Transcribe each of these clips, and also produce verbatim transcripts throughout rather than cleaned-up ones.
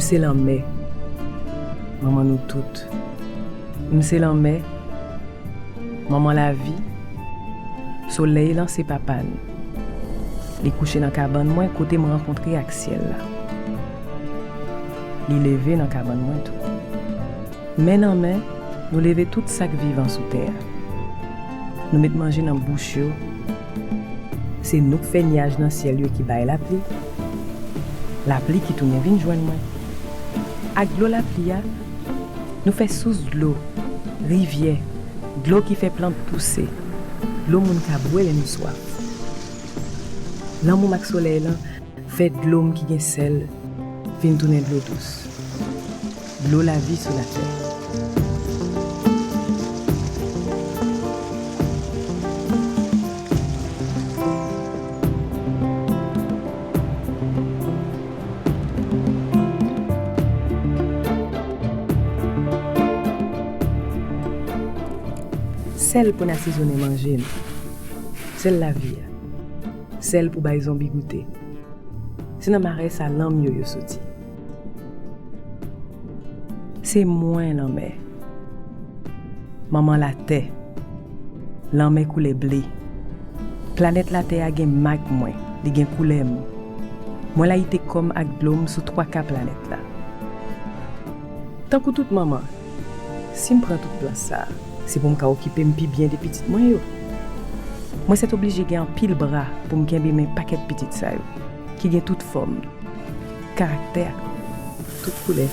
Se lanmè, manman nou tout. M se lanmè, manman lavi. Solèy lan se papa n. Li kouche nan kabann mwen kote m rankontre ak syèl la. Li leve nan kabann mwen tou. Men nan men, nou leve tout sa k vivan sou tè a. Nou met manje nan bouch yo. Se nou k fè nyaj nan syèl yo ki bay lapli. Lapli ki tounen vin jwenn mwen. Ak dlo lapli a, nou fè sous dlo, rivyè, dlo ki fè plant pouse, dlo moun ka bwè lè nou swaf. Lanmou m ak solèy lan fè dlo m ki gen sèl vin tounen dlo dous. Dlo lavi sou latè. Sèl pou n asezonnen manje n. Sèl lavi a. Sèl pou bay zonbi goute. Se nan marès a lanm yo yo soti. Se mwen lanmè. Manman latè. Lanmè koulè ble. Planèt latè a gen mak mwen, li gen koulè m. Mwen layite kò m ak dlo m sou twa ka planèt la. Tankou tout manman, si m pran tout plas sa a, se pou m ka okipe m pi byen de pitit mwen yo. Mwen sètoblije gen anpil bra pou m kenbe men pakèt pitit sa yo, ki gen tout fòm, karaktè, tout koulè.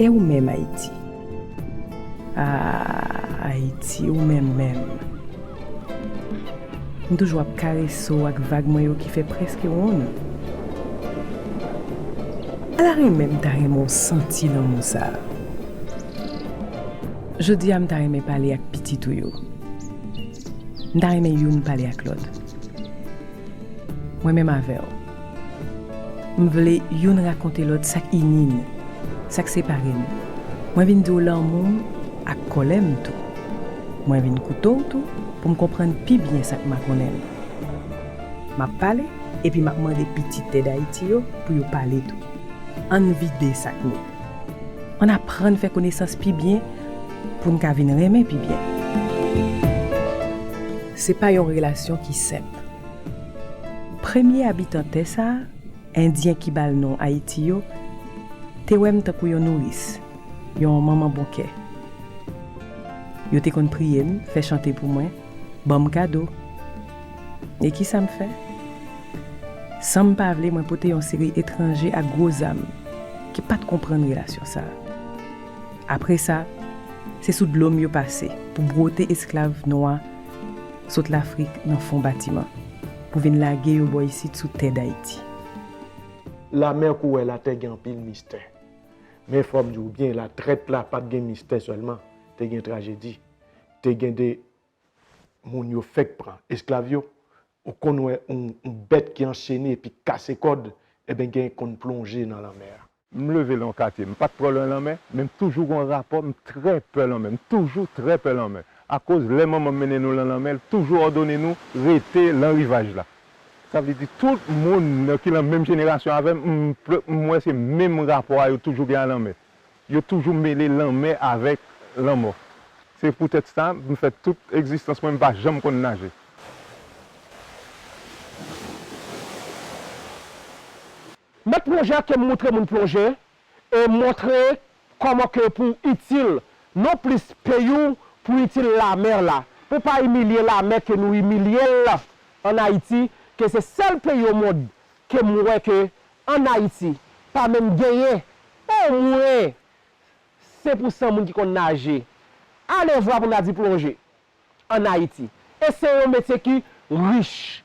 E ou menm, Ayiti? A, Ayiti, ou menm menm. M toujou ap karese w ak vag mwen yo ki fè prèske wonn. Ala renmen m ta renmen w santi lanmou sa a. Jodi a, m ta renmen pale ak pitit ou yo. M ta renmen youn pale ak lòt. Mwen menm avè w. M vle youn rakonte lòt sa k ini n, sa k separe n. Mwen vin di w lanmou m ak kòlè m tou. Mwen vin koute w tou pou m konprann pi byen sa k makonnen n. M ap pale, epi m ap mande pitit tè Dayiti yo pou yo pale tou. Ann vide sa k nou. Ann aprann fè konesans pi byen pou n ka vin renmen pi byen. Se pa yon relasyon ki senp. Premye abitan tè sa a, Endyen ki ba l non Ayiti yo, te wè m tankou yon nouris, yon manman bon kè. Yo te konn priye m, fè chante pou mwen, ban m kado. E kisa m fè? San m pa vle, mwen pote yon seri etranje ak gwo zam ki pa t konprann relasyon sa a. Apre sa, se sou dlo m yo pase pou bwote esklav nwa sot Lafrik nan fon batiman pou vin lage yo bò isit sou tè Dayiti. Lamè kou w wè la te gen anpil mistè. Men fò m di w byen, la trèt la pa t gen mistè sèlman, te gen trajedi. Te gen de moun yo fèk pran, esklav yo. Ou konn wè yon, yon bèt ki anchene epi kase kòd, enben gen konn plonje nan lanmè a. M leve nan yon katye, m pa t twò lwen lanmè, men m toujou gen yon rapò, m trè pè lanmè, m toujou trè pè lanmè. Akoz lè manman m mennen nou lan lanmè, l toujou òdone nou rete lan rivaj la. Sa vle di tout moun ki lan menm jenerasyon avè m, m, m wè se menm rapò a yo toujou gen a lanmè. Yo toujou mele lanmè avèk lanmò. Se poutèt sa, m fè tout egzistans mwen, m pa janm konn naje. Mèt plonje a ke m moutre moun plonje e montre kòman ke pou itil non plis peyi w, pou itil lamè la. Pou pa imilye lamè ke nou imilye l ann Ayiti, ke se sèl peyi o mond ke m wè ke ann Ayiti pa menm genyen omwen senk pou san moun ki konn naje. Alevwa pou n a di plonje ann Ayiti. E se yon metye ki rich.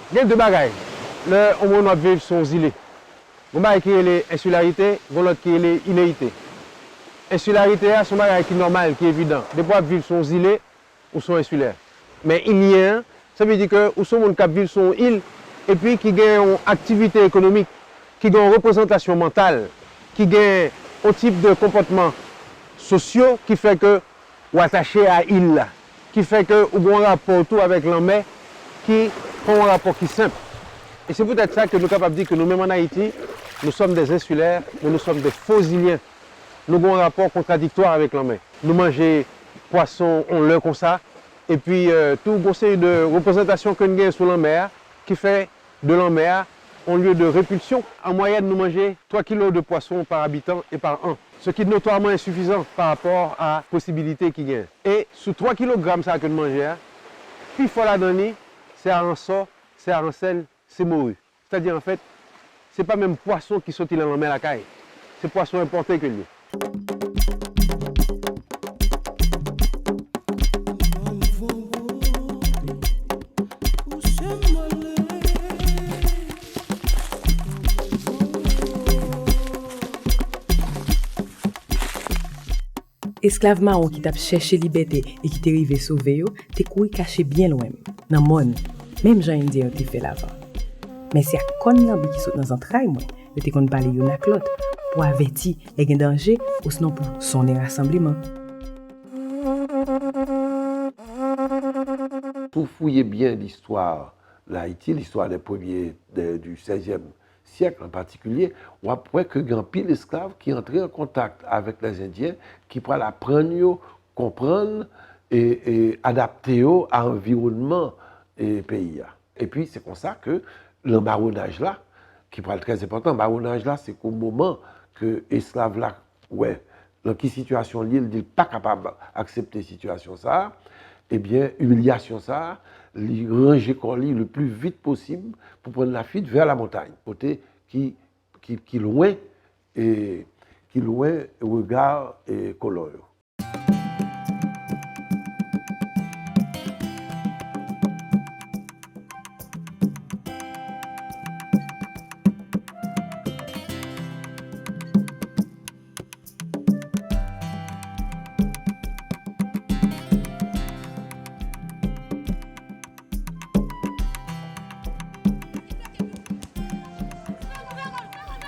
Gen de bagay lè yon moun ap viv sou yon zile. Gon bagay ki rele ensilarite, gon lòt ki rele ileyite. Ensilarite a se yon bagay ki nòmal, ki evidan. Depi w ap viv sou yon zile, ou se yon ensilè. Men ilyen an, sa vle di ke ou se yon moun k ap viv sou yon il, epi ki gen yon aktivite ekonomik, ki gen yon reprezantasyon mantal, ki gen yon tip de konpòtman sosyo ki fè ke ou atache a il la, ki fè ke ou gen yon rapò tou avèk lanmè, ki pran yon rapò ki senp. E se poutèt sa ke nou kapab di ke nou menm ann Ayiti, nous sommes des insulaires, mais nous sommes des fozilyen. Nou gen yon rapò kontradiktwa avèk lanmè. Nou manje pwason yon lè konsa, epi, euh, tou gen yon seri de reprezantasyon ke n gen sou lanmè a, ki fè de lanmè a yon lye de repilsyon. An mwayèn, nou manje twa kilo de pwason par abitan e par an, ce qui est notoirement insuffisant par rapport à posibilite ki gen. E sou twa kilogram sa ke n manje a, pifò ladan li, se aransò, se aransèl, se mori. Sètadi, anfèt, se pa menm pwason ki soti nan lanmè lakay. Se pwason enpòte ke l ye. Esklav mawon ki t ap chèche libète e ki te rive sove yo te kouri kache byen lwen m, nan mòn, menm jan Endyen yo te fè l avan. Men se ak kòn lanbi ki sot nan zantray mwen yo te konn pale youn ak lòt pou avèti lè gen danje osnon pou sonnen rasanbleman. Si w fouye byen listwa Layiti, listwa dè premye, dè, du sèzyèm syèk an patikilye, w ap wè ke gen anpil esklav ki antre an kontak avèk lèzendyen, ki pral aprann yo konprann e, e adapte yo a anviwònman, e, peyi a. Epi, se konsa ke nan mawonaj la, ki pral trè enpòtan, mawonaj la, se kou moman ke esklav la wè nan ki sitiyasyon l ye, l di l pa kapab aksepte sitiyasyon sa a, ebyen, imilyasyon sa a, li ranje kò li le pli vit posib pou pran lafit vè la montagne, kote ki, ki, ki lwen, e, ki lwen rega, e, kolon yo.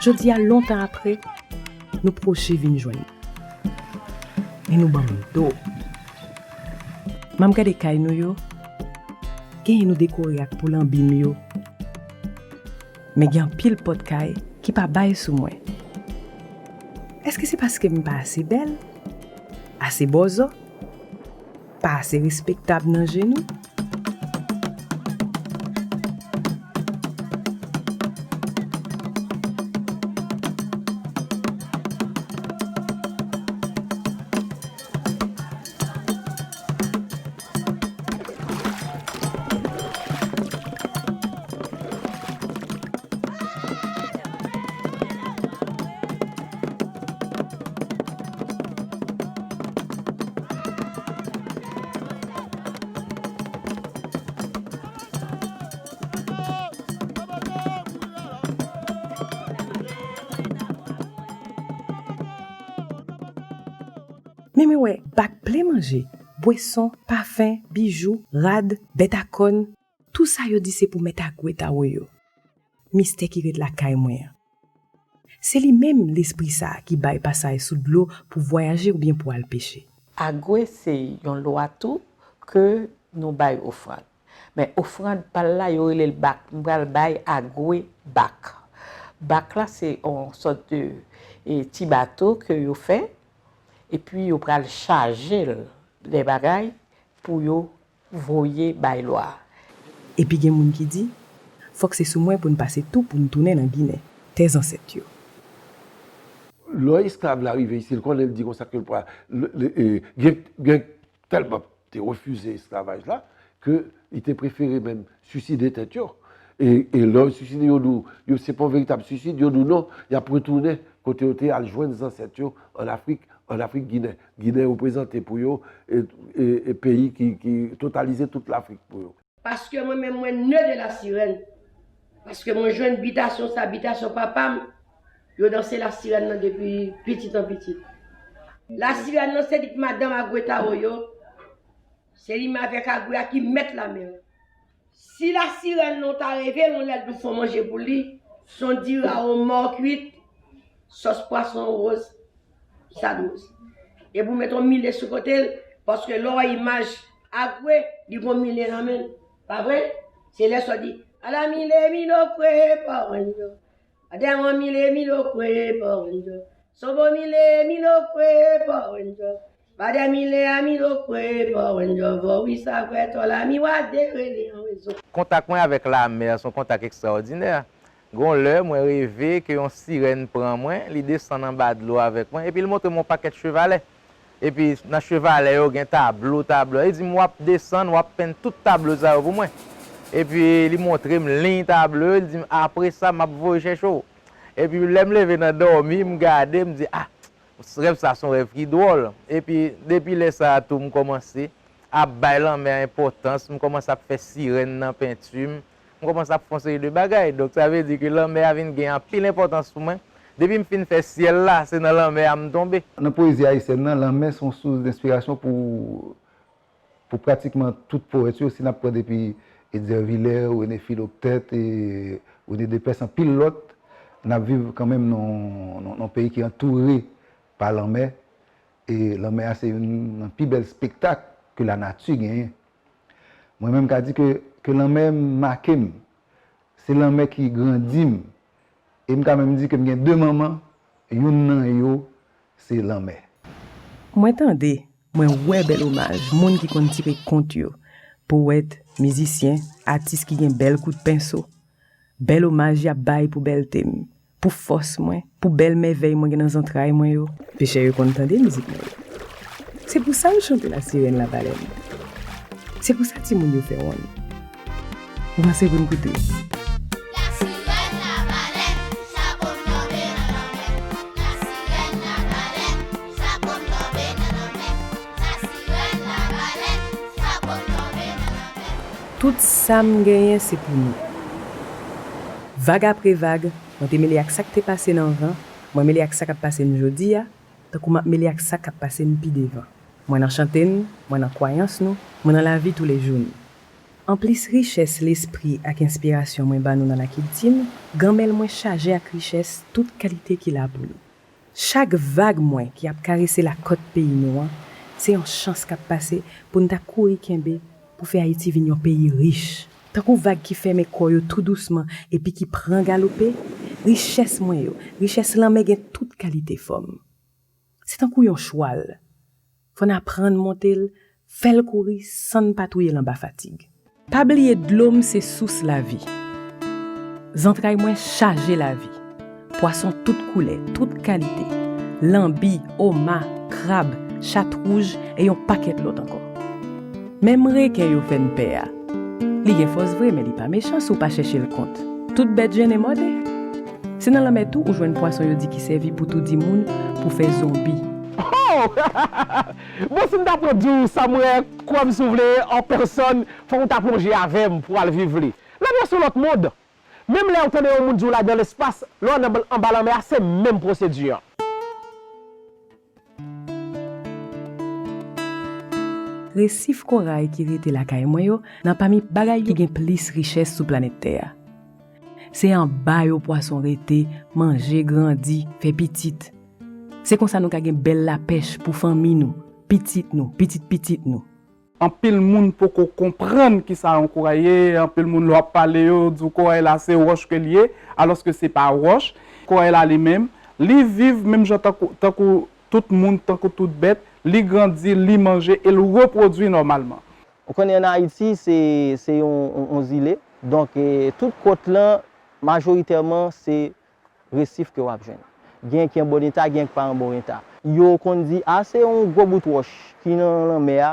Jodi a, lontan apre, nou pwoche vin jwenn. Men nou ban m do. M ap gade kay nou yo, genyen nou dekore ak pou lanbi m yo. Men gen anpil pòt kay ki pa bay sou mwen. Èske se paske m pa ase bèl? Ase bòzò? Pa ase respektab nan je nou? Men, men wè, bak plen manje, bweson, pafen, bijou, rad, bèt a kòn, tou sa yo di se pou mèt Agwe Tawo yo. Mistè ki ret lakay mwen an. Se li menm lespri sa a ki bay pasaj sou dlo pou vwayaje oubyen pou al peche. Agwe se yon lwa tou ke nou bay ofrann. Men ofrann pa l la, yo rele l bak. M pral bay Agwe bak. Bak la se yon sòt de, e, ti bato ke yo fè, epi yo pral chaje l de bagay pou yo voye bay lwa a. Epi gen moun ki di, fòk se sou mwen pou n pase tou pou n tounen nan Ginen, tè zansèt yo. Lè esklav la rive isi, l konnen, l di konsa ke l pral, l, l, e, gen, gen tèlman te refize esklavaj la, ke li te prefere menm siside tèt yo. E, e lè yo siside, yo di w, yo, se pa yon veritab sisid, yo di w non, y ap retounen kote yo te al jwenn zansèt yo ann Afrik, ann Afrik Ginen. Ginen reprezante pou yo, e, e, e peyi ki, ki totalize tout Lafrik pou yo. Paske mwen menm, mwen ne de la sirèn. Paske mwen jwenn bitasyon sa, bitasyon papa m. Yo danse la sirèn nan depi pitit an pitit. La sirèn nan se li k madanm Agwe Tawo yo. Se li menm avèk Agwe a ki mèt lamè an. Si la sirèn nan ta reve l yon lè, l di w fè yon manje pou li, se yon dira o mò kwit, sòs pwason woz, sad woz. Epi w met yon mile sou kote l, paske lè w wè imaj Agwe, li gen yon mile nan men l. Pa vre? Se lè sòt di, ala mile milo kwe pa wenjo. Adèmò mile milo kwe pa wenjo. Sobo mile milo kwe pa wenjo. Badè mile a milo kwe pa wenjo. Vò wi sa kwè tò la mi wa de rele an rezo. Kontak mwen avèk lamè se yon kontak ekstraòdinè. Gon lè, mwen reve ke yon sirèn pran mwen, li desann anba dlo avèk mwen, epi l montre m yon pakèt chevalè. Epi nan chevalè yo gen tablo, tablo. Li di m, "W ap desann, w ap penn tout tablo sa yo pou mwen." Epi li montre m liy tablo yo, li di m, "Apre sa, m ap voye chèche w." Epi lè m leve nan dòmi, m gade, m di, "Ah, rèv sa se yon rèv ki dwòl." Epi depi lè sa a tou, m kòmanse ap bay lanmè a enpòtans, m kòmanse ap fè sirèn nan penti m, m kòmanse ap fè yon seri de bagay. Donk, sa vle di ke lanmè a vin gen anpil enpòtans pou mwen. Depi m fin fè syèl la, se nan lanmè a m tonbe. Nan poezi ayisyèn nan, lanmè se yon sous denspirasyon pou, pou pratikman tout powèt yo. Si n ap pran depi Edzer Villers, René Philoctète, e René Dépès, anpil lòt, n ap viv kanmenm nan, nan, nan yon peyi ki antoure pa lanmè. E lanmè a se youn nan pi bèl espektak ke lanati genyen. Mwen menm, m ka di ke, ke lanmè make m. Se lanmè ki grandi m. E m ka menm di ke m gen de manman, youn nan yo se lanmè. Mwen tande, mwen wè bèl omaj moun ki konn tire kont yo, powèt, mizisyen, atis ki gen bèl kout penso. Bèl omaj y ap bay pou bèlte m, pou fòs mwen, pou bèl mèvèy mwen gen nan zantray mwen yo. Pechè yo konn tande mizik mwen yo. Se pou sa yo chante La Sirène La Baleine. Se pou sa timoun yo fè wonn. Ou panse pou n koute? La sirène, la baleine, chapeau tonbe nan lanmè. La sirène, la baleine, chapeau tonbe nan lanmè. La sirène, la baleine, chapeau tonbe nan lanmè. Tout sa m genyen se pou nou. Vag apre vag, mwen te mele ak sa k te pase nan van, mwen mele ak sa k ap pase n jodi a, tankou m ap mele ak sa k ap pase n pi devan. Mwen nan chante n, mwen nan kwayans nou, mwen nan lavi toulejou n. Anplis richès lespri ak enspirasyon mwen ba nou nan lakilti n, ganmèl mwen chaje ak richès tout kalite ki la pou nou. Chak vag mwen ki ap karese lakòt peyi nou an, se yon chans k ap pase pou n ta kouri kenbe pou fè Ayiti vin yon peyi rich. Tankou vag ki fèmen kò yo tou dousman epi ki pran galope, richès mwen yo, richès lanmè gen tout kalite fòm. Se tankou yon chwal. Fò n aprann monte l, fè l kouri san n pa touye l anba fatig. Pa bliye dlo m se sous lavi. Zantray mwen chaje lavi. Pwason tout koulè, tout kalite. Lanbi, oma, krab, chat wouj e yon pakèt lòt ankò. Menm reken yo fè n pè a. Li gen fòs vre, men li pa mechan si w pa chèche l kont. Tout bèt jennen mòde. Se nan lanmè tou ou jwenn pwason yo di ki sèvi pou toudi moun, pou fè zonbi. Oh! Bon, si m ta pran di w sa m wè, kwè m si w vle, an pèsòn, fòk ou ta plonje avè m pou w al viv li. Lanmè se yon lòt mond. Menm lè ou tande yon moun di w l al nan lespas, lè w anba, anba lanmè a, se menm pwosedi an. Resif koray ki rete lakay mwen yo nan pami bagay ki gen plis richès sou planèt tè a. Se anba yo pwason rete, manje, grandi, fè pitit. Se konsa nou ka gen bèl lapèch pou fanmi nou, pitit nou, pitit pitit nou. Anpil moun poko konprann kisa yon koray ye, anpil moun lè w ap pale yo, di w koray la se wòch ke l ye, alòske se pa wòch. Koray la li menm, li viv menm jan tankou, tankou tout moun, tankou tout bèt, li grandi, li manje e l repwodui nòmalman. Ou konnen ann Ayiti, se, se yon, yon, yon zile. Donk, e, tout kòt lan, majoritèman, se resif ke w ap jwenn. Gen ki an bon eta, gen ki pa an bon eta. Yo konn di, a, se yon gwo bout wòch ki nan lanmè a,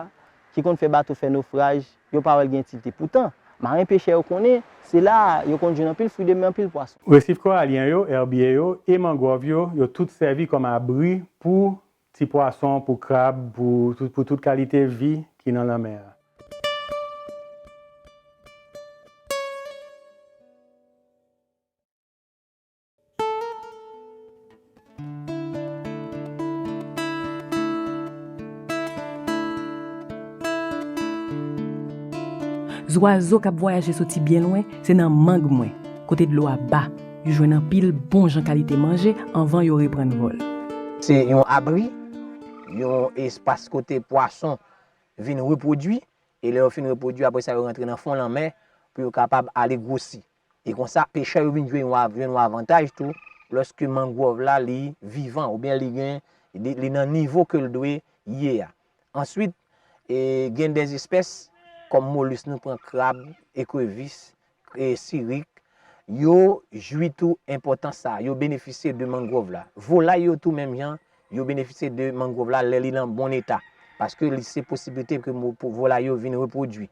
ki konn fè bato fè nofraj, yo pa wè l gen itilite. Poutan, maren pechè yo konnen, se la a yo konn jwenn anpil fri de mè, anpil pwason. Resif koralyen yo, èbye yo e mangwòv yo, yo tout sèvi kòm abri pou ti pwason, pou krab, pou tout, pou tout kalite vi ki nan lanmè a. Zwazo k ap vwayaje soti byen lwen, se nan mang mwen, kote dlo a ba, yo jwenn anpil bon jan kalite manje anvan yo reprann vòl. Se yon abri, yon espas kote pwason vin repwodui, e lè yo fin repwodui, apre sa, yo rantre nan fon lanmè pou yo kapab ale gwosi. E konsa, pechè yo vin jwenn yon av-, jwenn yon avantaj tou, lòske mangwòv la, li vivan, oubyen li gen, li, li nan nivo ke l dwe ye a. Answit, e, gen dèzespès, kòm molis, nou pran krab, ekrevis, e, sirik, yo jwi tou enpòtans sa a, yo benefisye de mangwòv la. Volay yo tou menm jan, yo benefisye de mangwòv la lè li nan bon eta, paske li se posiblite ke mo-, pou volay yo vin repwodui.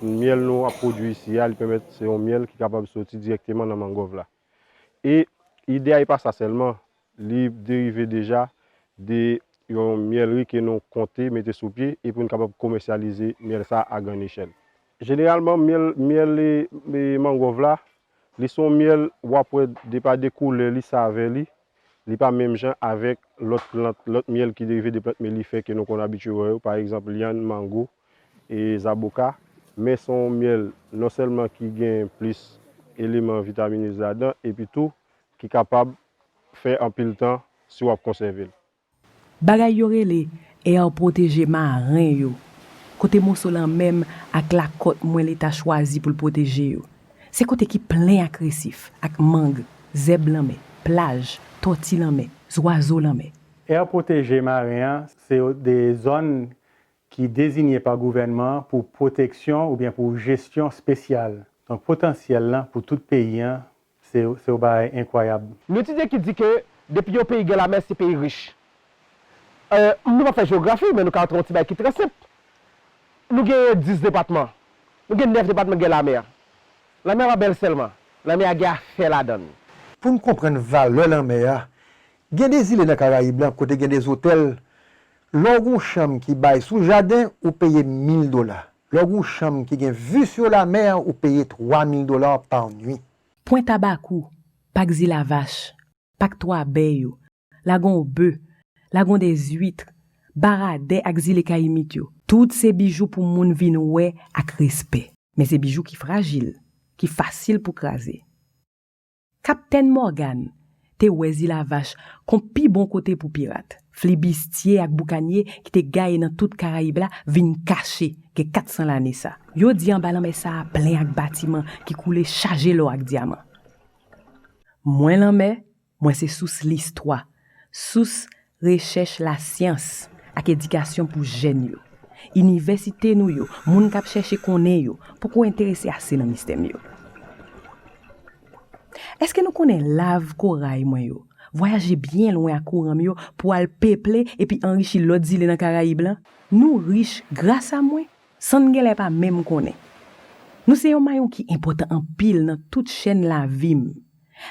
Myèl nou ap pwodui isi a, li pèmèt se yon myèl ki kapab soti dirèkteman nan mangwòv la. E ide a, e pa sa sèlman, li derive deja de yon myèlri ke nou konte mete sou pye e pou n kapab komèsyalize myèl sa a a grann echèl. Jeneralman, myèl, myèl e, e mangwòv la, li se yon myèl w ap wè depa de koulè li, savè li, li pa menm jan avèk lòt plant, lòt myèl ki derive de plant melifè ke nou konn abitye wè yo, pa egzanp, lyann, mango, e zaboka. Men se yon myèl non sèlman ki gen plis eleman vitamineuz ladan, epi tou ki kapab fè anpil tan si w ap konsève l. Bagay yo rele air pwoteje maren yo, kote moso lanmè m ak lakòt mwen Leta chwazi pou l pwoteje yo. Se kote ki plen ak resif, ak mang, zèb lanmè, plaj, tòti lanmè, zwazo lanmè. Air pwoteje maren an, se de zòn ki deziye pa gouvènman an pou pwoteksyon oubyen pou jesyon espesyal. Donk, potansyèl lan pou tout peyi an, se, se yon bagay enkwayab. Nou etidye ki di ke depi yon peyi gen lamè, se peyi rich. Euh, nou pa fè jewografi, men nou ka antre yon ti bagay ki trè senp. Nou genyen dis depatman. Nou gen nèf depatman ki gen lamè. Lamè a pa bèl sèlman. Lamè a gen afè ladan l. Pou n konprann valè lanmè a, gen de zile nan Karayib la kote gen de zotèl, lè w gen yon chanm ki bay sou jaden, ou peye mil dola. Lè w gen yon chanm ki gen vi sou lamè a, ou peye twa mil dola pa nwit. Pwent a Bakou, Pak Zilavach, Pak Twa Bè yo, Lagon Be, Lagon dèzuit, Baradè ak Zile Kayimit yo, tout se bijou pou moun vin wè ak respè. Men se bijou ki frajil, ki fasil pou kraze. Kaptèn Mògàn te wè Zilavach kon pi bon kote pou pirat. Flibistye ak boukanye ki te gaye nan tout Karayib la vin kache gen kat san lane sa. Yo di anba lanmè sa a plen ak batiman ki koule chaje lò ak dyaman. Mwen lanmè, mwen se sous listwa, sous rechèch lasyans ak edikasyon pou jèn yo. Inivèsite nou yo, moun k ap chèche konnen yo, poko enterese ase nan mistè m yo. Èske nou konnen lav koray mwen yo vwayaje byen lwen ak kouran m yo pou al peple epi anrichi lòt zile nan Karayib lan? Nou rich gras a mwen, san n genlè pa menm konnen. Nou se yon mayon ki enpòtan anpil nan tout chèn lavi m,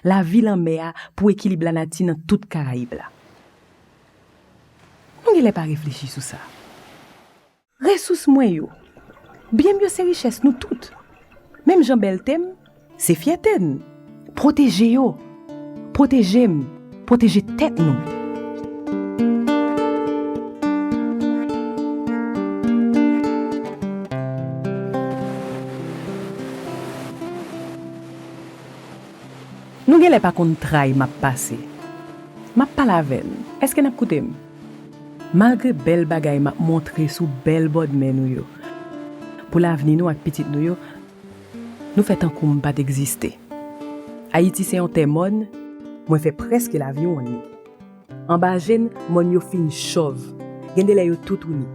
lavi lanmè a pou ekilib lanati nan tout Karayib la. Nou genlè pa reflechi sou sa. Resous mwen yo, byen m yo se richès nou tout. Menm jan bèlte m, se fyète n. Pwoteje yo. Pwoteje m. Pwoteje tèt nou. Nou genlè pa konn tray m ap pase. M ap pale avè n. Èske n ap koute m? Malgre bèl bagay m ap montre sou bèl bòdmè nou yo, pou lavni nou ak pitit nou yo, nou fè tankou m pa t egziste. Ayiti se yon tè mòn, mwen fè prèske lavi w annik. Anba je n, mòn yo fin chòv, gen de lè yo tou touni.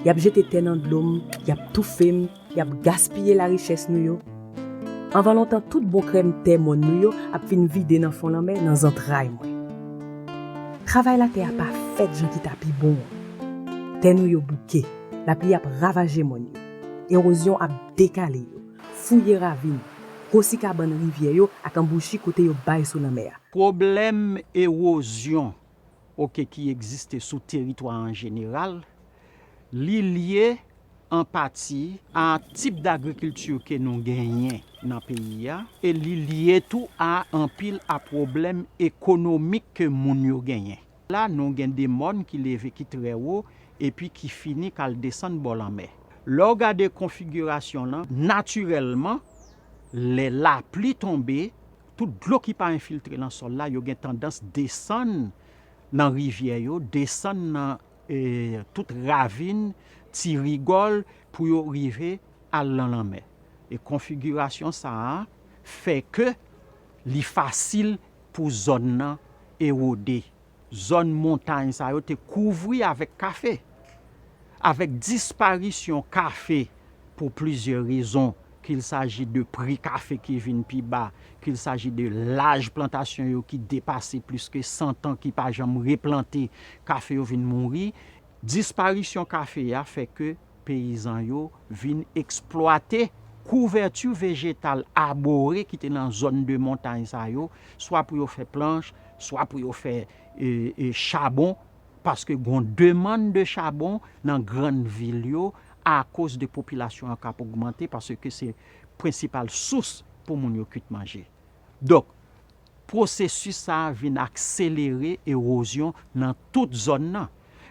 Y ap jete tè nan dlo m, y ap toufe m, y ap gaspiye larichès nou yo. Anvan lontan, tout bon krèm tè mòn nou yo ap fin vide nan fon lanmè, nan zantray mwen. Travay latè a pa fèt jan ki ta pi bon an. Tè nou yo bouke, lapli ap ravaje mòn yo. Ewozyon ap dekale yo, fouye ravin, gwosi kabann rivyè yo ak anbouchi kote yo bay sou lanmè a. Pwoblèm ewozyon, oke, ki egziste sou teritwa an jeneral, li lye an pati a tip dagrikilti ke nou genyen nan peyi a, e li lye tou a anpil a pwoblèm ekonomik ke moun yo genyen. La, nou gen de mòn ki leve, ki trè wo, epi ki fini k al desann bò lanmè. Lè w gade konfigirasyon lan, natirèlman, lè lapli tonbe, tout dlo ki pa enfiltre nan sòl la, yo gen tandans desann nan rivyè yo, desann nan, e, tout ravin, ti rigòl, pou yo rive al nan lanmè. E konfigirasyon sa a fè ke li fasil pou zòn nan ewode. Zòn montay sa yo te kouvri avèk kafe. Avèk disparisyon kafe pou plizyè rezon, qu'il s'agit de pri kafe ki vin pi ba, qu'il s'agit de laj plantasyon yo ki depase plis ke san tan, ki pa janm replante, kafe yo vin mouri. Disparisyon kafe a fè ke peyizan yo vin eksplwate kouvèti vejetal abore ki te nan zòn de montay sa yo, swa pou yo fè planch, swa pou yo fè, e, e, chabon, paske gon demann de chabon nan grann vil yo akoz de popilasyon an k ap ogmante, paske se prensipal sous pou moun yo kuit manje. Donk, pwosesis sa a vin akselere ewozyon nan tout zòn nan.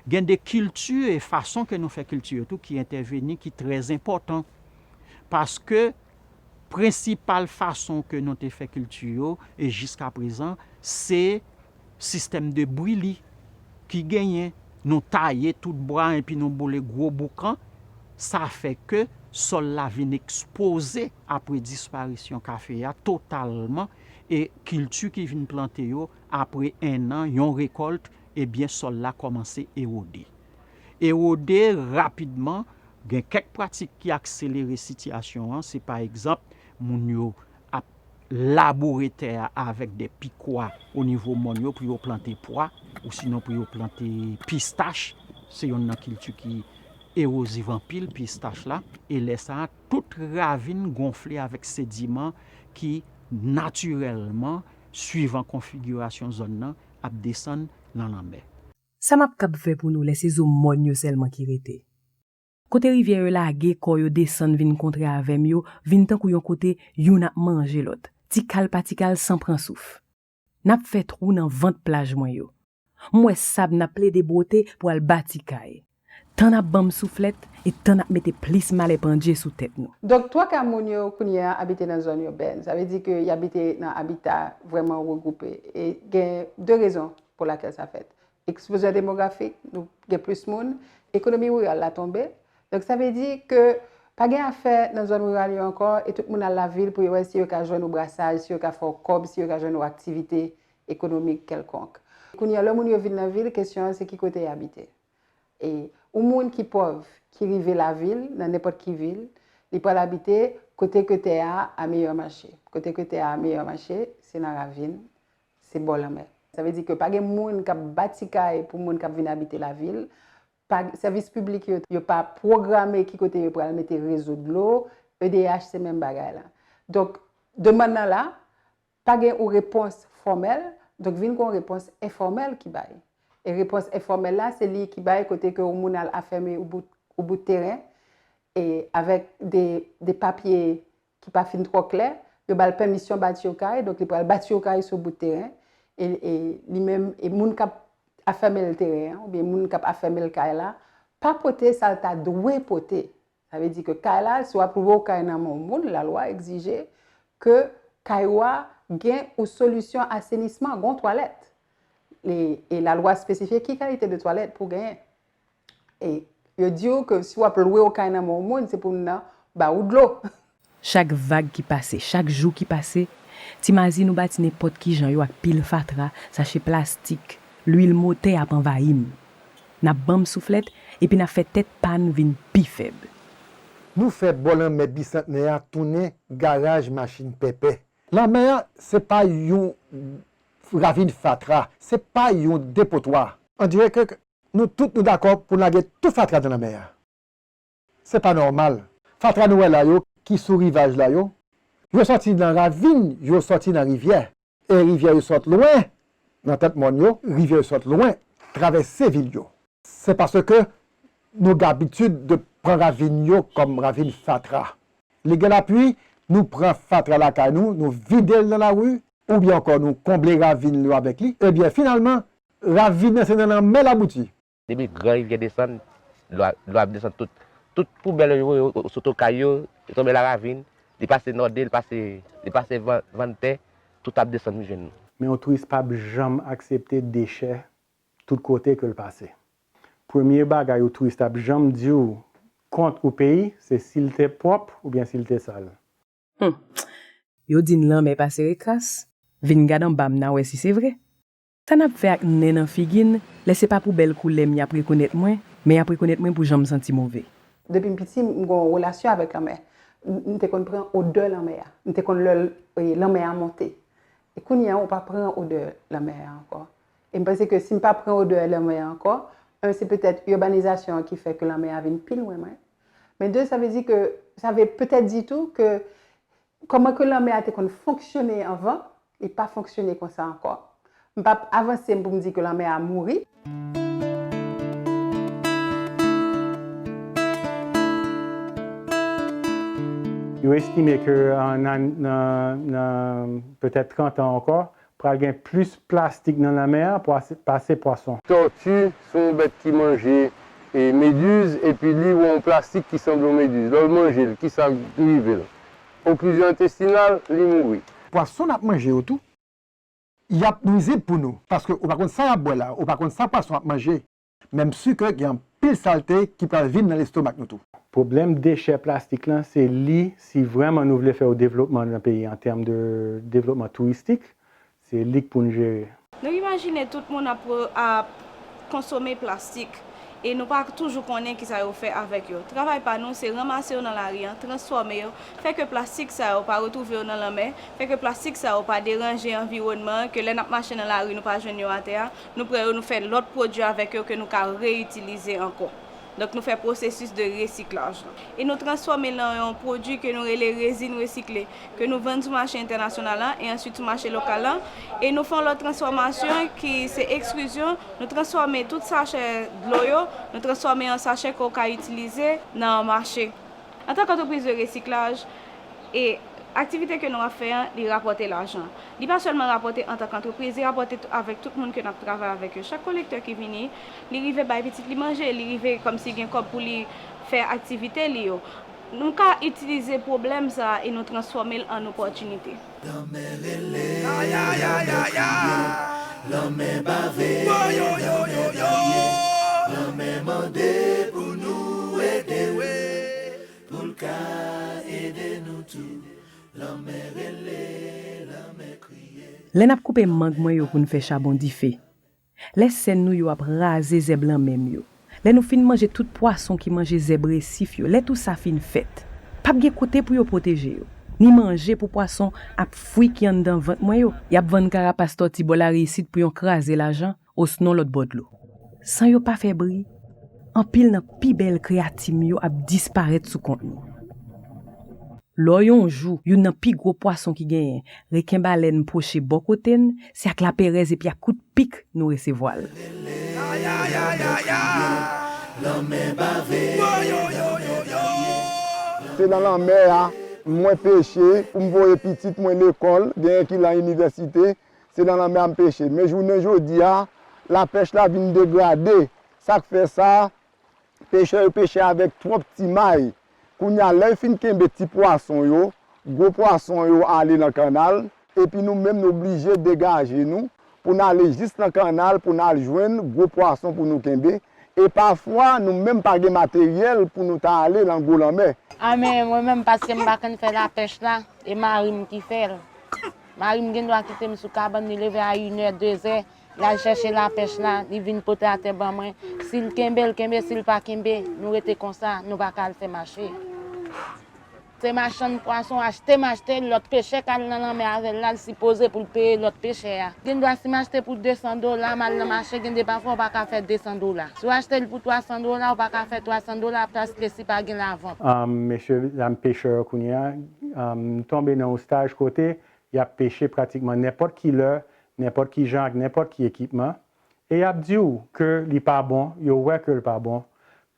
Gen de kilti e fason ke nou fè kilti yo tou ki entèveni, ki trè enpòtan. Paske prensipal fason ke nou te fè kilti yo, e jiska prezan, se sistèm de brili ki genyen. Nou taye tout bwa epi nou boule gwo boukan. Sa fè ke sòl la vin ekspoze apre disparisyon kafe a totalman, e kilti ki vin plante yo apre en an, yon rekòlt, ebyen, sòl la kòmanse ewode. Ewode rapidman, gen kèk pratik ki akselere sitiyasyon an, se pa egzanp, moun yo ap laboure tè a avèk de pikwa o nivo mòn yo pou yo plante pwa, ou sinon pou yo plante pistach, se yonn nan kilti ki ewoziv anpil, pistach la, e lè sa a, tout ravin gonfle avèk sediman ki natirèlman, swivan konfigirasyon zòn nan, ap desann nan lanmè. Sa m ap kab fè pou nou lè se zo mòn yo sèlman ki rete? Kote rivyè yo lage kò yo desann vin kontre avè m yo vin tankou yon kote youn ap manje lòt, ti kal pa ti kal san pran souf. N ap fè twou nan vant plaj mwen yo. M wè sab n ap plede bwote pou al bati kay. Tan n ap ban m souflèt e tan n ap mete plis malè pandje sou tèt nou. Donk, twa ka moun yo kounye a abite nan zòn iben. Sa vle di ke y abite nan abita vrèman regwoupe. E gen de rezon pou lakèl sa fèt. Eksplozyon demografik, nou gen plis moun, ekonomi riral la tonbe. Donk, sa vle di ke pa gen afè nan zòn riral yo ankò, e tout moun al lavil pou yo wè si yo ka jwenn yon brasaj, si yo ka fè yon kòb, si yo ka jwenn yon aktivite ekonomik kèlkonk. Kounye a, lè moun yo vin nan vil, kesyon an se ki kote y abite. E yon moun ki pòv, ki rive lavil, nan nenpòt ki vil, li pral abite kote ke tè a a meyè mache. Kote ke tè a a meyè mache, se nan ravin, se bò lanmè. Sa vle di ke pa gen moun k ap bati kay pou moun k ap vin abite lavil. Pa, sèvis piblik yo, yo pa pwograme ki kote yo pral mete rezo dlo, E D H se menm bagay la. Donk, demann nan la, pa gen yon repons fòmèl, donk vin gen yon repons enfòmèl ki bay. E repons enfòmèl la, se li ki bay kote ke yon moun al afèmen yon bout, yon bout teren, e avèk de, de papye ki pa fin twò klè, yo ba l pèmisyon bati yon kay, donk li pral bati yon kay sou bout teren, e, e li menm, e moun k ap afèmen l teren an, oubyen moun k ap afèmen l kay la, pa pote sa l ta dwe pote. Sa vle di ke kay la, si w ap lwe yon kay nan men yon moun, lalwa egzije ke kay ou a gen yon solisyon asenisman, gen yon twalèt. E, e lalwa espesifye ki kalite de twalèt pou genyen. E yo di w ke si w ap lwe yon kay nan men yon moun, se pou moun nan ba ou dlo. Chak vag ki pase, chak jou ki pase, ti mazi nou bati nenpòt ki jan yo ak pil fatra, sache plastik, lwil motè ap anvayi m. N ap ban m souflèt, epi n ap fè tèt pa n vin pi fèb. Nou fè bò lanmè Bisantnè a tounen garaj machin pèpè. Lanmè a, se pa yon ravin fatra, se pa yon depotwa. On dirait que nou tout nou dakò pou n lage tout fatra nan lanmè a. Se pa nòmal. Fatra nou wè la yo, ki sou rivaj la yo, yo sòti nan ravin, yo sòti nan rivyè. E rivyè yo sot lwen nan tèt mòn yo, rivyè yo sot lwen travèse vil yo. Se paske nou gen abitid de pran ravin yo kòm ravin fatra. Li gen lapli, nou pran fatra lakay nou, nou vide l nan lari, oubyen ankò nou konble ravin yo avèk li. Ebyen, finalman, ravin nan se nan lanmè l abouti. Depi Gran Rivyè desann, Dlo a, dlo ap desann tout, tout poubèl yo, yo, yo sot Okay yo, yo tonbe Laravin, li pase Nòde, li pase, li pase Van, Vannpè, tout ap desann vin jwenn nou. Men yon touris p ap janm aksepte dechè tout kote ke l pase. Premye bagay yon touris t ap janm di w kont yon peyi, se si l te pwòp oubyen si l te sal. Hmm. Yo di n lanmè pa sere kras. Vin gad anba m n a wè si se vre. Sa n ap fè ak nen nan figi n, lè se pa pou bèl koulè m y ap rekonèt mwen, men y ap rekonèt mwen pou jan m santi move. Depi m piti, m gen yon relasyon avèk lanmè. M te konn pran odè lanmè a. M te konn lè lanmè a monte. E kounye a, ou pa pran odè lanmè a ankò. E m panse ke si m pa pran odè lanmè a ankò, un, se petèt ibanizasyon an ki fè ke lanmè a vin pi lwen mwen. Men de, sa vle di ke, sa vle petèt di tou ke kòman ke lanmè a te konn fonksyone anvan, li pa fonksyone konsa ankò. M p ap avanse m pou m di ke lanmè a mouri. Yo estime ke nan, nan, nan petèt trant an ankò, pral gen plis plastik nan lanmè a pase pwason. Tòti se yon bèt ki manje mediz epi li wè yon plastik ki sanble yon mediz. Lè l manje l, kisa k rive l? Oklizyon entestinal, li mouri. Pwason n ap manje yo tou, y ap nwizib pou nou, paske ou pa konn sa y ap bwè la, ou pa konn sa pwason ap manje. Men m si ke gen anpil salte ki pral vin nan lestomak nou tou. Pwoblèm dechè plastik lan, se li, si vrèman nou vle fè yon devlopman nan peyi an tèm de devlopman touristik, se li k pou n jere. Nou imajine tout moun ap, ap konsome plastik e nou pa toujou konnen kisa yo fè avèk yo. Travay pa nou, se ranmase yo nan lari an, transfòme yo, fè ke plastik sa yo pa retwouve yo nan lanmè, fè ke plastik sa yo pa deranje anviwònman an, ke lè n ap mache nan lari nou pa jwenn yo atè a, nou pran yo, nou fè lòt pwodui avèk yo ke nou ka reyitilize ankò. Donk nou fè pwosesis de resiklaj lan. E nou transfòme l an yon pwodui ke nou rele rezin resikle, ke nou vann sou mache entènasyonal la e answit sou mache lokal la. E nou fè yon lòt transfòmasyon ki se ekstrizyon, nou transfòme tout sachè dlo yo, nou transfòme an sachè ke w ka itilize nan mache. Antanke antrepriz de resiklaj, e aktivite ke nou ap fè an, li rapòte lajan. Li pa sèlman rapòte antanke antrepriz, li rapòte avèk tout moun ke n ap travay avèk yo. Chak kolektè ki vini, li rive bay pitit li manje, li rive kòmsi gen kòb pou li fè aktivite li yo. Nou ka itilize pwoblèm sa a e nou transfòme l an opòtinite. Lanmè rele, lanmè kriye, lanmè bave, lanmè raye, lanmè mande pou nou ede l, pou l ka ede nou tou. Lanmè rele, lanmè kriye. Lè n ap koupe mang mwen yo pou n fè chabon dife, lè sèn nou yo ap raze zèb lanmè m yo, lè nou fin manje tout pwason ki manje zèb resif yo, lè tou sa fin fèt, p ap gen kote pou yo pwoteje yo, ni manje pou pwason ak fwi ki anndan vant mwen yo. Y ap vann karapas tòti bò lari isit pou yon kraze lajan, osnon lòt bò dlo. San yo pa fè bri, anpil nan pi bèl kreyati m yo ap disparèt sou kont nou. Lò yon jou, youn nan pi gwo pwason ki genyen, reken balèn pwoche bò kote n, se ak laperèz epi ak kout pik nou resevwa l. Se nan lanmè a mwen peche pou m voye pitit mwen lekòl, genyen ki lan inivèsite, se nan lanmè a m peche. Men jounen jodi a, lapèch la vin degrade. Sa k fè sa? Pechè yo peche avèk twòp ti may. Kounye a, lè yo fin kenbe ti pwason yo, gwo pwason yo ale nan kannal, epi nou menm nou blije degaje nou pou n ale jis nan kannal pou n al jwenn gwo pwason pou nou kenbe. E pafwa, nou menm pa gen materyèl pou nou ta ale nan gwo lanmè. A men, mwen menm, paske m pa konn fè lapèch la, e mari m ki fè l. Mari m gen dwa kite m sou kabann li leve a inè, dezè, l al chèche lapèch la, li vin pote atè ban mwen. Si l kenbe, l kenbe, si l pa kenbe, nou rete konsa, nou pa ka al fè mache. Se machann pwason, achte m achte l, lòt pechè k al nan lanmè avè l la, l sipoze pou l peye lòt pechè a. Gen dwa si m achte pou de san dola, m al nan mache, gen de pafwa w pa ka fè de san dola. Si w achte l pou twa san dola, w pa ka fè twa san dola, paske si pa gen lavant. Mesye dam pechè yo kounye a, m tonbe nan yon staj kote y ap peche pratikman nenpòt ki lè, nenpòt ki jan, ak nenpòt ki ekipman. E y ap di w ke li pa bon, yo wè ke l pa bon,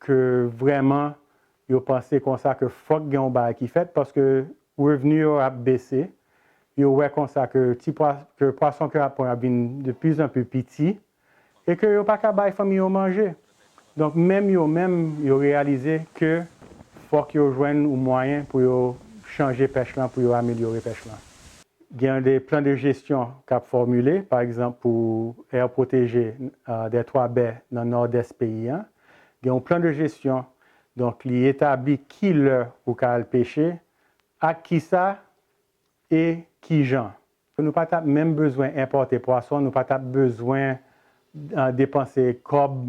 ke vrèman yo panse konsa ke fòk gen yon bagay ki fèt, paske revni yo ap bese, yo wè konsa ke ti pwa, ke pwason ke y ap pran ap vin de pizanpli piti, e ke yo pa ka bay fanmi yo manje. Donk, menm yo menm, yo reyalize ke fòk yo jwenn yon mwayen pou yo chanje pèch lan, pou yo amelyore pèch lan. Gen de plan de jesyon k ap fòmile, pa egzanp, pou aire protégée, euh, des Trois Baies nan nòdès peyi a. Gen yon plan de jesyon, donk, li etabli ki lè ou ka al peche, ak kisa e kijan. Nou pa t ap menm bezwen enpòte pwason, nou pa t ap bezwen, euh, depanse kòb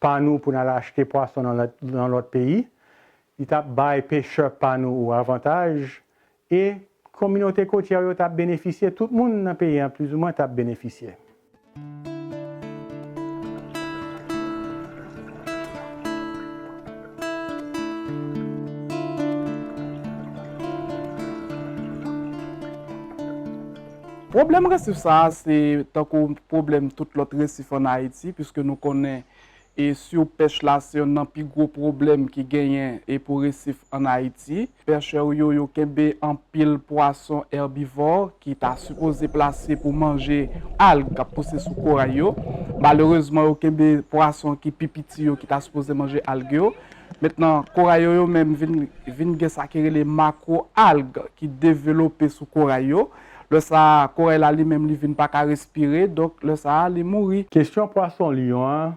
pa nou pou n al achte pwason nan lòt, nan lòt peyi. Li t ap bay pechè pa nou yon avantaj e kominote kotyè yo t ap benefisye. Tout moun nan peyi a, plizoumwen, t ap benefisye. Pwoblèm resif sa a, se tankou pwoblèm tout lòt resif ann Ayiti, piske nou konnen e sipèch la se yonn nan pi gwo pwoblèm ki genyen e pou resif ann Ayiti. Pechè yo, yo kenbe anpil pwason èbivò ki ta sipoze plase pou manje alg k ap pouse sou koray yo. Malerezman, yo kenbe pwason ki pi piti yo ki ta sipoze manje alg yo. Mentnan, koray yo, yo menm vin, vin gen sa ki rele makwo alg ki develope sou koray yo. Lè sa a, koray la li menm li vin pa ka respire, donk lè sa a, li mouri. Kesyon pwason lyon an,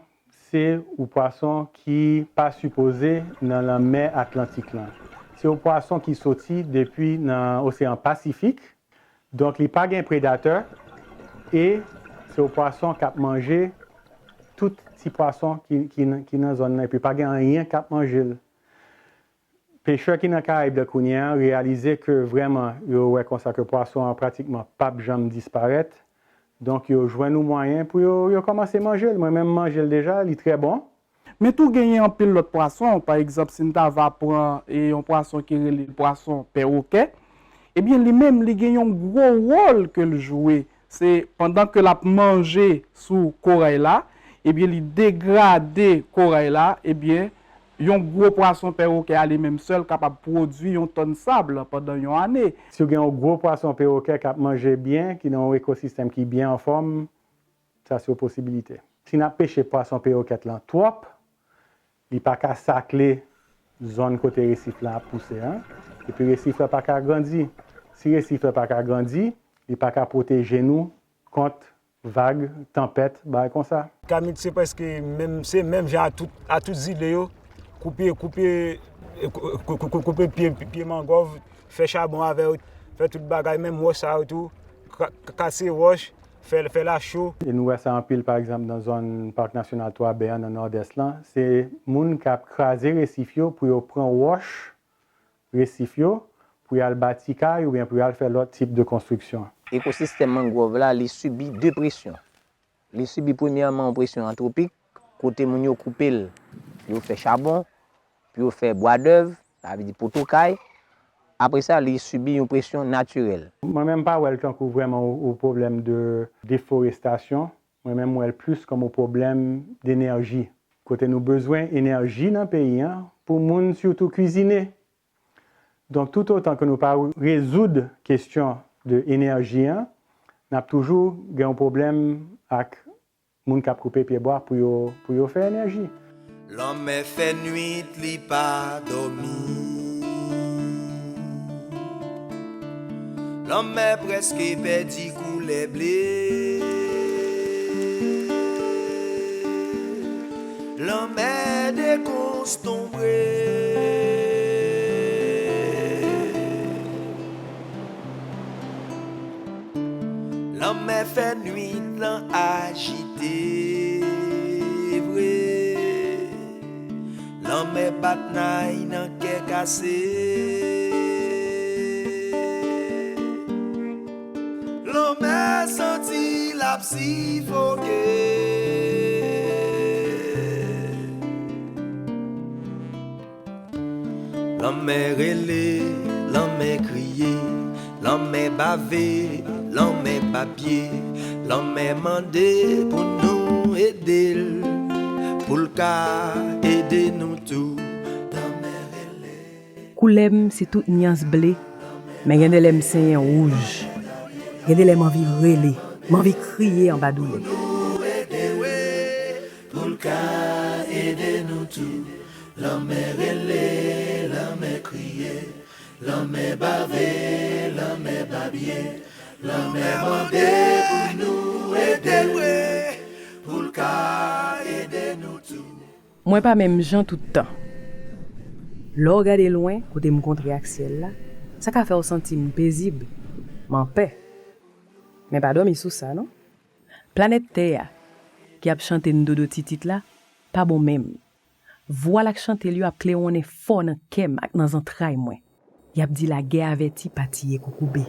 se yon pwason ki pa sipoze nan lanmè Atlantik lan. Se yon pwason ki soti depi nan Oseyan Pasifik. Donk, li pa gen predatè e se yon pwason k ap manje tout ti pwason ki, ki, ki nan zòn nan. Epi, pa gen anyen k ap manje l. Pechè ki nan Karayib la kounye a reyalize ke vrèman yo wè konsa ke pwason an pratikman p ap janm disparèt. Donk, yo jwenn yon mwayen pou yo, yo kòmanse manje l. Mwen menm, m manje l deja, li trè bon. Men tou genyen anpil lòt pwason. Pa egzanp, si n ta va pran e yon pwason ki rele pwason pèwokè, ebyen, li menm, li gen yon gwo wòl ke l jwe. Se pandan ke l ap manje sou koray la, ebyen, li degrade koray la, ebyen, yon gwo pwason pèwokè a li menm sèl kapab pwodui yon tòn sab pandan yon ane. Si w gen yon gwo pwason pèwokè k ap manje byen, ki nan yon ekosistèm ki byen anfòm, sa se yon posibilite. Si n ap peche pwason pèwokè lan twòp, li pa ka sakle zòn kote resif lan ap pouse an, epi resif lan pa ka grandi. Si resif lan pa ka grandi, li pa ka pwoteje nou kont vag, tanpèt, bagay konsa. Kamit se prèske menm, se menm jan a tout, a tout zile yo. Koupe, koupe, koupe pye, pye mangòv, fè chabon avè yo, fè tout bagay, menm wòch sa yo tou, kase wòch, fè, fè lacho. E nou wè sa anpil, pa egzanp, nan zòn Pak Nasyonal Twa Bè an, nan Nòdès lan. Se moun k ap kraze resif yo pou yo pran wòch resif yo pou y al bati kay oubyen pou y al fè lòt tip de konstriksyon. Ekosistèm mangwòv la, li sibi de presyon. Li sibi premyèman yon presyon antwopik, kote moun yo koupe l pou yo fè chabon, pou yo fè bwadèv, sa vle di poto kay. Apre sa, li sibi yon presyon natirèl. Mwen menm, m pa wè l tankou vrèman yon pwoblèm de deforestasyon. Mwen menm, m wè l plis kòm yon pwoblèm denèji, kote nou bezwen enèji nan peyi an pou moun sitou kwizine. Donk, toutotan ke nou pa rezoud kesyon de enèji an, n ap toujou gen yon pwoblèm ak moun k ap koupe pyebwa pou yo, pou yo fè enèji. Lanmè fè nwit, li pa dòmi. Lanmè prèske pèdi koulè ble. Lanmè dekonstonbre. Lanmè fè nwit lan ajite vre. Lanmè bat nay nan kè kase. Lanmè santi l ap sifoke. Lanmè rele, lanmè kriye, lanmè bave, lanmè papye, lanmè mande pou nou ede l, pou l ka ede nou tou. Lanmè rele. Koulè m se tout nyans ble, men gen de lè m senyen wouj. Gen de lè m anvi rele, m anvi kriye anba doulè. Pou l ka ede Lanmè rele, lanmè kriye, lanmè bave, lanmè babye, lanmè mande pou nou ede l, wi, pou l ka ede nou tou. Mwen pa menm jan tout tan. Lè w gade lwen, kote m kontre ak syèl la, sa ka fè w santi m pezib, m anpè. Men pa dòmi sou sa, non. Planèt Tè a, ki ap chante n dodo titit la, pa bon menm. Vwa l ak chante l yo ap klewonnen fò nan kè m ak nan zantray mwen. Y ap di lagè avèti pa tiye koukoube.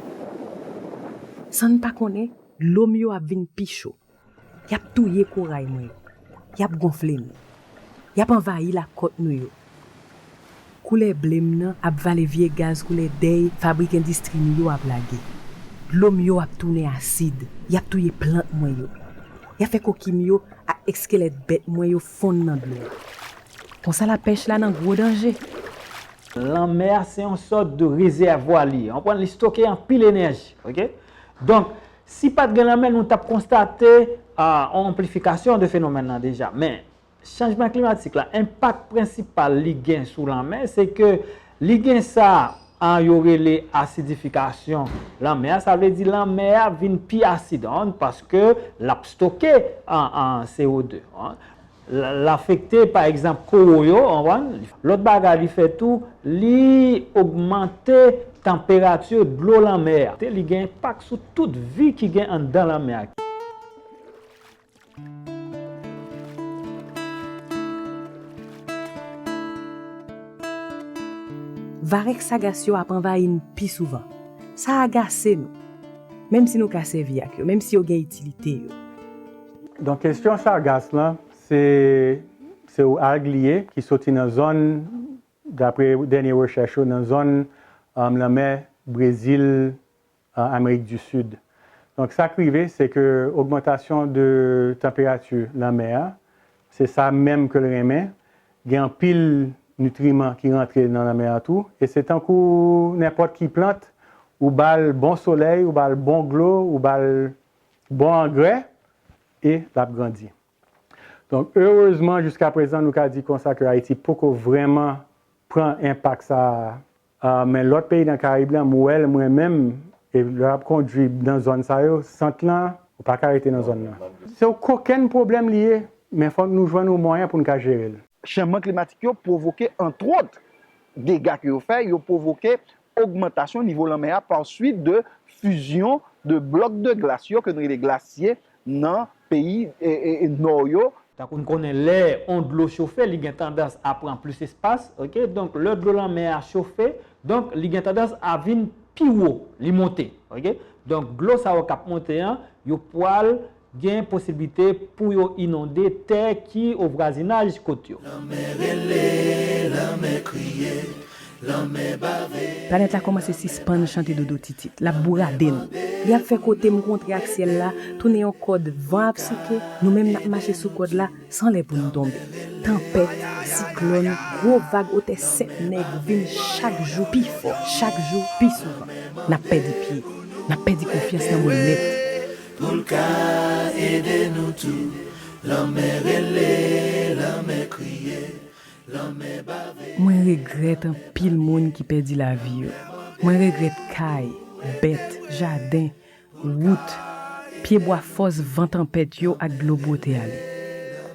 San n pa konnen, dlo m yo ap vin pi cho. Y ap touye koray mwen yo. Y ap gonfle nou. Y ap anvayi lakòt nou yo. Koulè ble m nan ap vale vye gaz koulè dèy fabrik endistri nou yo ap lage. Dlo m yo ap tounen asid. Y ap touye plant mwen yo. Y ap fè koki m yo ak eskelèt bèt mwen yo fonn nan dlo a. Konsa lapèch la nan gwo danje. Lanmè a se yon sòt de rezèvwa li ye. Ou konprann? Li stoke anpil enèji, oke? Donk, si pa t gen lanmè, nou t ap konstate, a, yon anplifikasyon de fenomèn nan deja. Men, chanjman klimatik la, enpak prensipal li gen sou lanmè, se ke li gen sa, a, yo rele asidifikasyon lanmè a. Sa vle di lanmè a vin pi asid, an, paske l ap stoke, an, an, C O de, an. L, l afekte, pa egzanp, kowo yo, w konprann? Lòt bagay li fè tou, li ogmante tanperati dlo lanmè a. Li gen enpak sou tout vi ki gen anndan lanmè a. Varèk sagas yo ap anvayi n pi souvan. Sa agase nou. Menm si nou ka sèvi ak yo, menm si yo gen itilite yo. Donk, kesyon sagas lan, se, se yon alg li ye ki soti nan zòn, dapre dènye rechèch yo, nan zòn, um, lanmè Brezil, uh, Amerik di Sid. Donk, sa k rive, se ke ogmantasyon de tanperati lanmè a, se sa menm ke l renmen. Gen anpil nitriman ki rantre nan lanmè a tou, e se tankou nenpòt ki plant, ou ba l bon solèy, ou ba l bon dlo, ou ba l bon angrè, e l ap grandi. Donk, erezman, jiska prezan, nou ka di konsa ke Ayiti poko vrèman pran enpak sa a. Ah, men lòt peyi nan Karib la, m wè l mwen menm, e lè w ap kondui nan zòn sa yo, sant lan, ou pa ka rete nan zòn nan. Se yon kokenn pwoblèm li ye, men fòk nou jwenn yon mwayen pou n ka jere l. Chanjman klimatik yo pwovoke, antwòt, dega ke yo fè, yo pwovoke ogmantasyon nivo lanmè a pa swit de fizyon de blòk de glas yo ke nou rele glasye nan peyi, e, e, e, nò yo. Tankou n konnen lè yon dlo chofe, li gen tandans a pran plis espas, oke? Donk, lè dlo lanmè a chofe, donk, li gen tandans a vin pi wo, li monte, oke? Donk, dlo sa yo k ap monte an, yo pral gen posiblite pou yo inonde tè ki o vwazinaj kot yo. Lanmè rele, lanmè kriye, lanmè bave. Planèt la kòmanse sispann chante dodo titit. L ap bourade n. Li ap fè kote m kontre ak syèl la tounen yon kòd van ap souke, nou menm n ap mache sou kòd la san lè pou n tonbe. Tanpèt, siklòn, gwo vag otè sèt nèg vin chak jou pi fò, chak jou pi souvan. N ap pèdi pye, n ap pèdi konfyans nan mwen nèt. Pou l ka ede nou tou, lanmè rele, lanmè kriye, lanmè bave. Mwen regrèt anpil moun ki pèdi lavi yo. Mwen regrèt kay, bèt, jaden, wout, pyebwa fòs van tanpèt yo ak dlo bwote ale.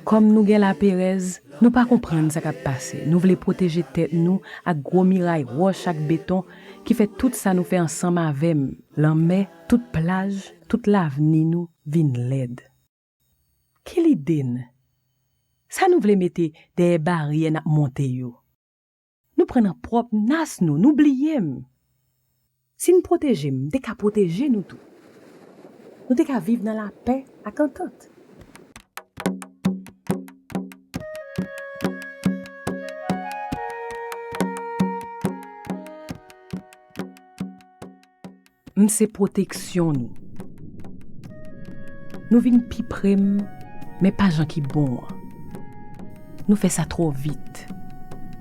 Kòm nou gen laperèz, nou pa konprann sa k ap pase. Nou vle pwoteje tèt nou ak gwo miray wòch ak beton ki fè tout sa nou fè ansanm avè m, lanmè, tout plaj, tout lavni nou vin lèd. Ki lide n? Sa nou vle mete dèyè baryè n ap monte yo? Nou pran nan pwòp nas nou, nou bliye m. Si n pwoteje m, m te ka pwoteje nou tou. Nou te ka viv nan lapè ak antant. M se pwoteksyon nou. Nou vin pi pre m, men pa jan ki bon an. Nou fè sa twò vit.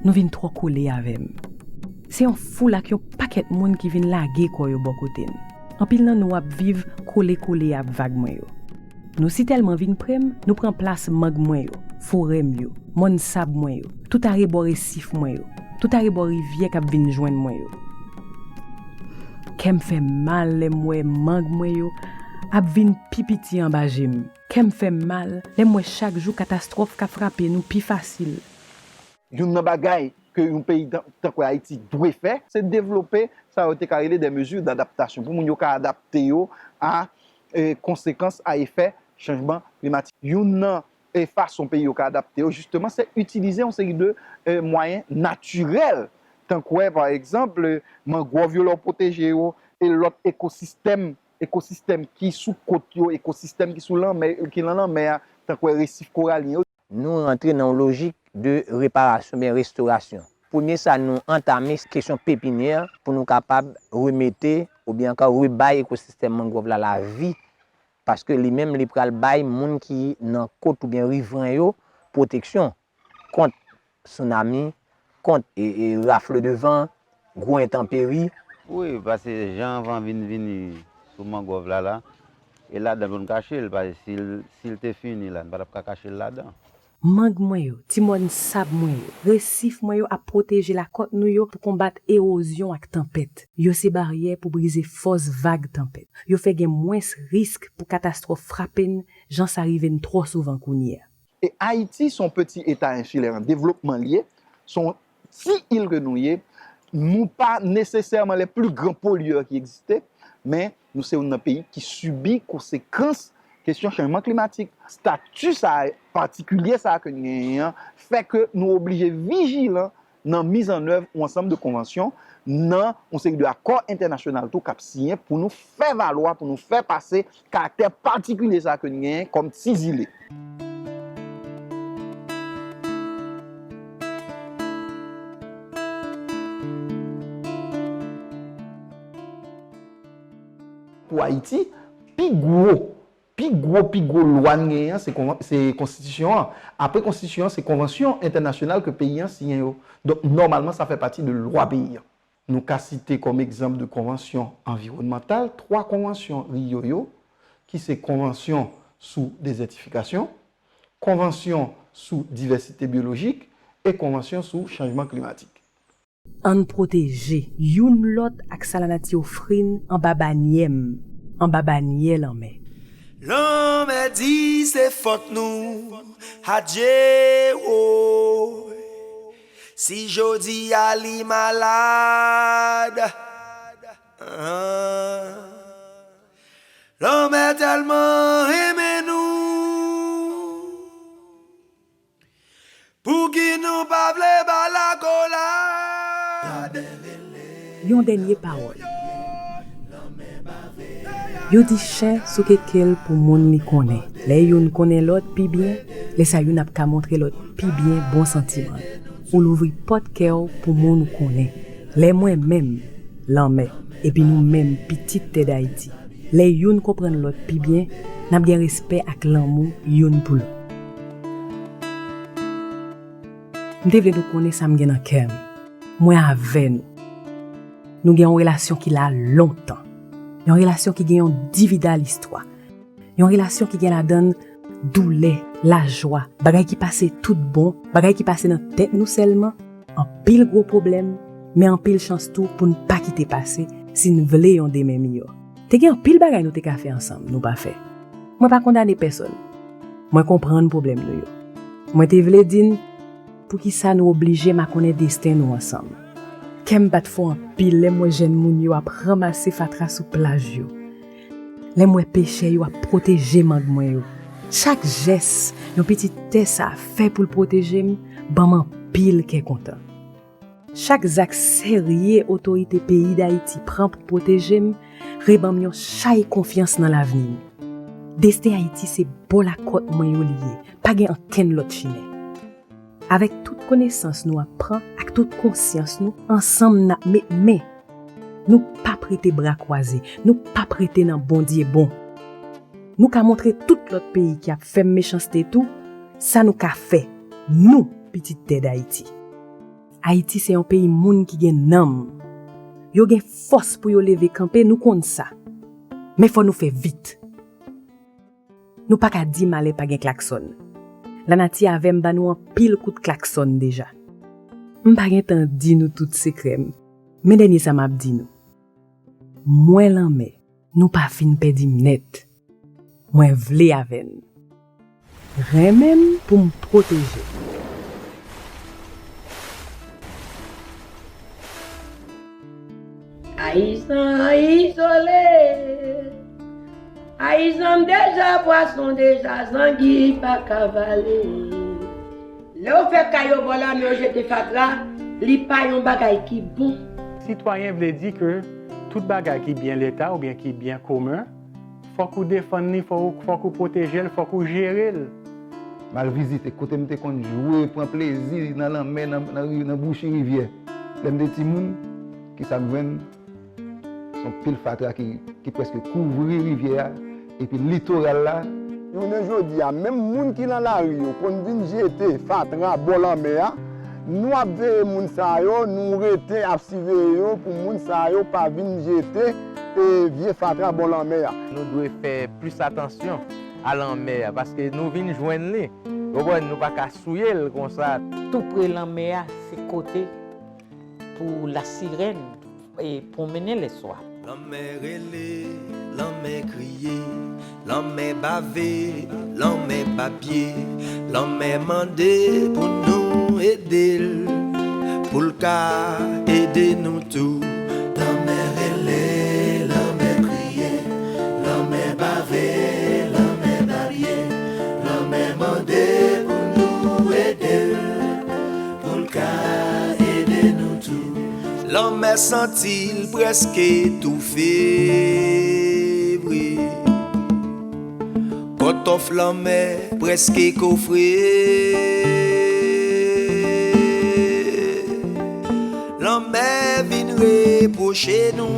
Nou vin twò kole avè m. Se yon foul ak yon pakèt moun ki vin lage kò yo bò kote n. Anpil nan nou ap viv kole kole ak vag mwen yo. Nou si tèlman vin pre m, nou pran plas mang mwen yo, forè m yo, mòn sab mwen yo, tout arebò resif mwen yo, tout arebò rivyè k ap vin jwenn mwen yo. Kè m fè mal lè m wè mang mwen yo ap vin pi piti anba je m. Kè m fè m mal lè m wè chak jou katastwòf ka frape nou pi fasil. Youn nan bagay ke yon peyi tan- tankou Ayiti dwe fè, se devlope sa yo te ka rele des mesures d'adaptation, pou moun yo ka adapte yo a eh, konsekans a efè chanjman klimatik. Youn nan eh, fason peyi yo ka adapte yo, jisteman, se itilize yon seri de eh, mwayen natirèl, tankou, pa egzanp, mangwòv yo lè w pwoteje yo, e lòt ekosistèm, ekosistèm ki sou kot yo, ekosistèm ki sou lanmè, ki nan lanmè a, tankou resif koralyen yo. Nou rantre nan yon lojik de reparasyon oubyen restorasyon. Premye sa, nou antame kesyon pepinyè pou nou kapab remete oubyen ankò rebay ekosistèm mangwòv la lavi, paske li menm li pral bay moun ki nan kot oubyen rivren yo pwoteksyon kont sounami, kont e, e rafle de van, gwo entanperi. Wi, paske jan van vin vini sou mangwòv la la, e ladan l pou n kache l, paske si l, si l te fini la, n pa t ap ka kache l ladan. Mang mwen yo, ti mòn sab mwen yo, resif mwen yo ap pwoteje lakòt nou yo pou konbat ewozyon ak tanpèt. Yo se baryè pou brize fòs vag tanpèt. Yo fè gen mwens risk pou katastwòf frape n jan sa rive n twò souvan kounye a. E Ayiti se yon peti eta ensilè an devlopman l ye, se yon ti il ke nou ye. Nou pa nesesèman les plus grands pollueurs ki egziste, men nou se youn nan peyi ki sibi konsekans kesyon chanjman klimatik. Stati sa a, patikilye sa a ke n genyen an, fè ke nou oblije vijilan nan mizannèv yon ansanm de konvansyon, nan yon seri de akò entènasyonal tou k ap siyen pou nou fè valwa, pou nou fè pase karaktè patikilye sa a ke n genyen kòm ti zile. Pou Ayiti, pi gwo, pi gwo, pi gwo lwa n genyen an, se konvan- se konstitisyon an. Apre konstitisyon an, se konvansyon entènasyonal ke peyi an siyen yo. Donk, nòmalman, sa fè pati de lwa peyi an. Nou ka site kòm egzanp de konvansyon anviwònmantal twa konvansyon Rio yo, ki se konvansyon sou dezètifikasyon, konvansyon sou divèsite byolojik e konvansyon sou chanjman klimatik. Ann pwoteje youn lòt ak sa lanati ofri n anba banyè m, anba banyè lanmè. Lanmè di se fòt nou, adye woy. Si jodi a li malad, ah, lanmè tèlman renmen nou. Pouki nou pa vle ba l akolad? Yon dènye pawòl. Yo di chen souke ke l pou moun li konnen. Lè youn konnen lòt pi byen, lè sa youn ap ka montre lòt pi byen bon santiman l. Ou louvri pòt kè w pou moun ou konnen. Lè mwen menm, lanmè, epi nou menm pitit tè Dayiti, lè youn konprann lòt pi byen, n ap gen respè ak lanmou youn pou lòt. M te vle nou konnen sa m gen nan kè m. Mwen avè nou. Nou gen yon relasyon ki la lontan. Yon relasyon ki gen yon dividal istwa. Yon relasyon ki gen ladan l doulè, lajwa, bagay ki pase tout bon, bagay ki pase nan tèt nou sèlman, anpil gwo pwoblèm, men anpil chans tou pou n pa kite pase si n vle yon demen miyò. Te gen anpil bagay nou te ka fè ansanm, nou pa fè. Mwen pa kondane pèsòn. Mwen konprann pwoblèm nou yo. Mwen te vle di n poukisa nou oblije makonnen desten nou ansanm. Kè m bat fò anpil lè m wè jèn moun yo ap ranmase fatra sou plaj yo. Lè m wè pechè yo ap pwoteje mang mwen yo. Chak jès yon pitit tè sa a fè pou l pwoteje m ban m anpil kè kontan. Chak zak serye otorite peyi Dayiti pran pou pwoteje m reban m yon chay konfyans nan lavni m. Desten Ayiti se bò lakòt mwen yo li ye, pa gen ankenn lòt chimen. Avèk tout konesans nou ap pran ak tout konsyans nou, ansanm n ap met men. Nou p ap rete bra kwaze, nou p ap rete nan Bondye bon. Nou ka montre tout lòt peyi ki ap fè m mechanste tou sa nou ka fè, nou, pitit tè Dayiti. Ayiti se yon peyi moun ki gen nanm. Yo gen fòs pou yo leve kanpe, nou konn sa. Men fò nou fè vit. Nou pa ka di malè pa gen klaksòn. Lanati avè m ban nou anpil kout klaksòn deja. M pa gen tan di nou tout sekrè m, men dènye sa m ap di nou. Mwen lanmè, nou pa fin pèdi m nèt. Mwen vle avè n. Renmen m pou m pwoteje n. Ayizan izole. Ayizan deja pwason, deja zangi pa ka vale. Lè yo fè kay yo bò lanmè, yo jete fatra, li pa yon bagay ki bon. Sitwayen vle di ke tout bagay ki byen leta oubyen ki byen komen, fòk ou defann li, fòk ou, fòk ou pwoteje l, fòk ou jere l. M al vizite kote m te konn jwe, pran plezi nan lanmè, nan, nan ri-, nan bouchi rivyè. Lè m te timoun, kisa m jwenn? Se yon pil fatra ki, ki prèske kouvri rivyè a, epi litoral la. Jounen jodi a, menm moun ki nan lari yo konn vin jete fatra bò lanmè a. Nou ap veye moun sa yo, nou rete ap siveye yo pou moun sa yo pa vin jete, e, vye fatra bò lanmè a. Nou dwe fè plis atansyon a lanmè a, paske nou vin jwenn li. Ou konprann, nou pa ka souye l konsa. Tou pre lanmè a, se kote pou lasirèn e pwonmennen lèswa. Lanmè rele, lanmè kriye, lanmè bave, lanmè papye, lanmè mande pou nou ede l, pou l ka ede nou tou. Lanmè rele, lanmè kriye, lanmè bave, lanmè papye, lanmè mande pou nou ede l, pou l ka ede nou tou. Lanmè santi l prèske toufe vre. Kòtòf lanmè prèske kofre. Lanmè vin repwoche nou.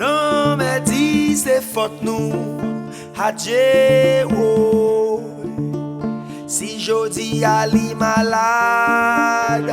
Lanmè di se fòt nou, adje woy. Si jodi a li malad,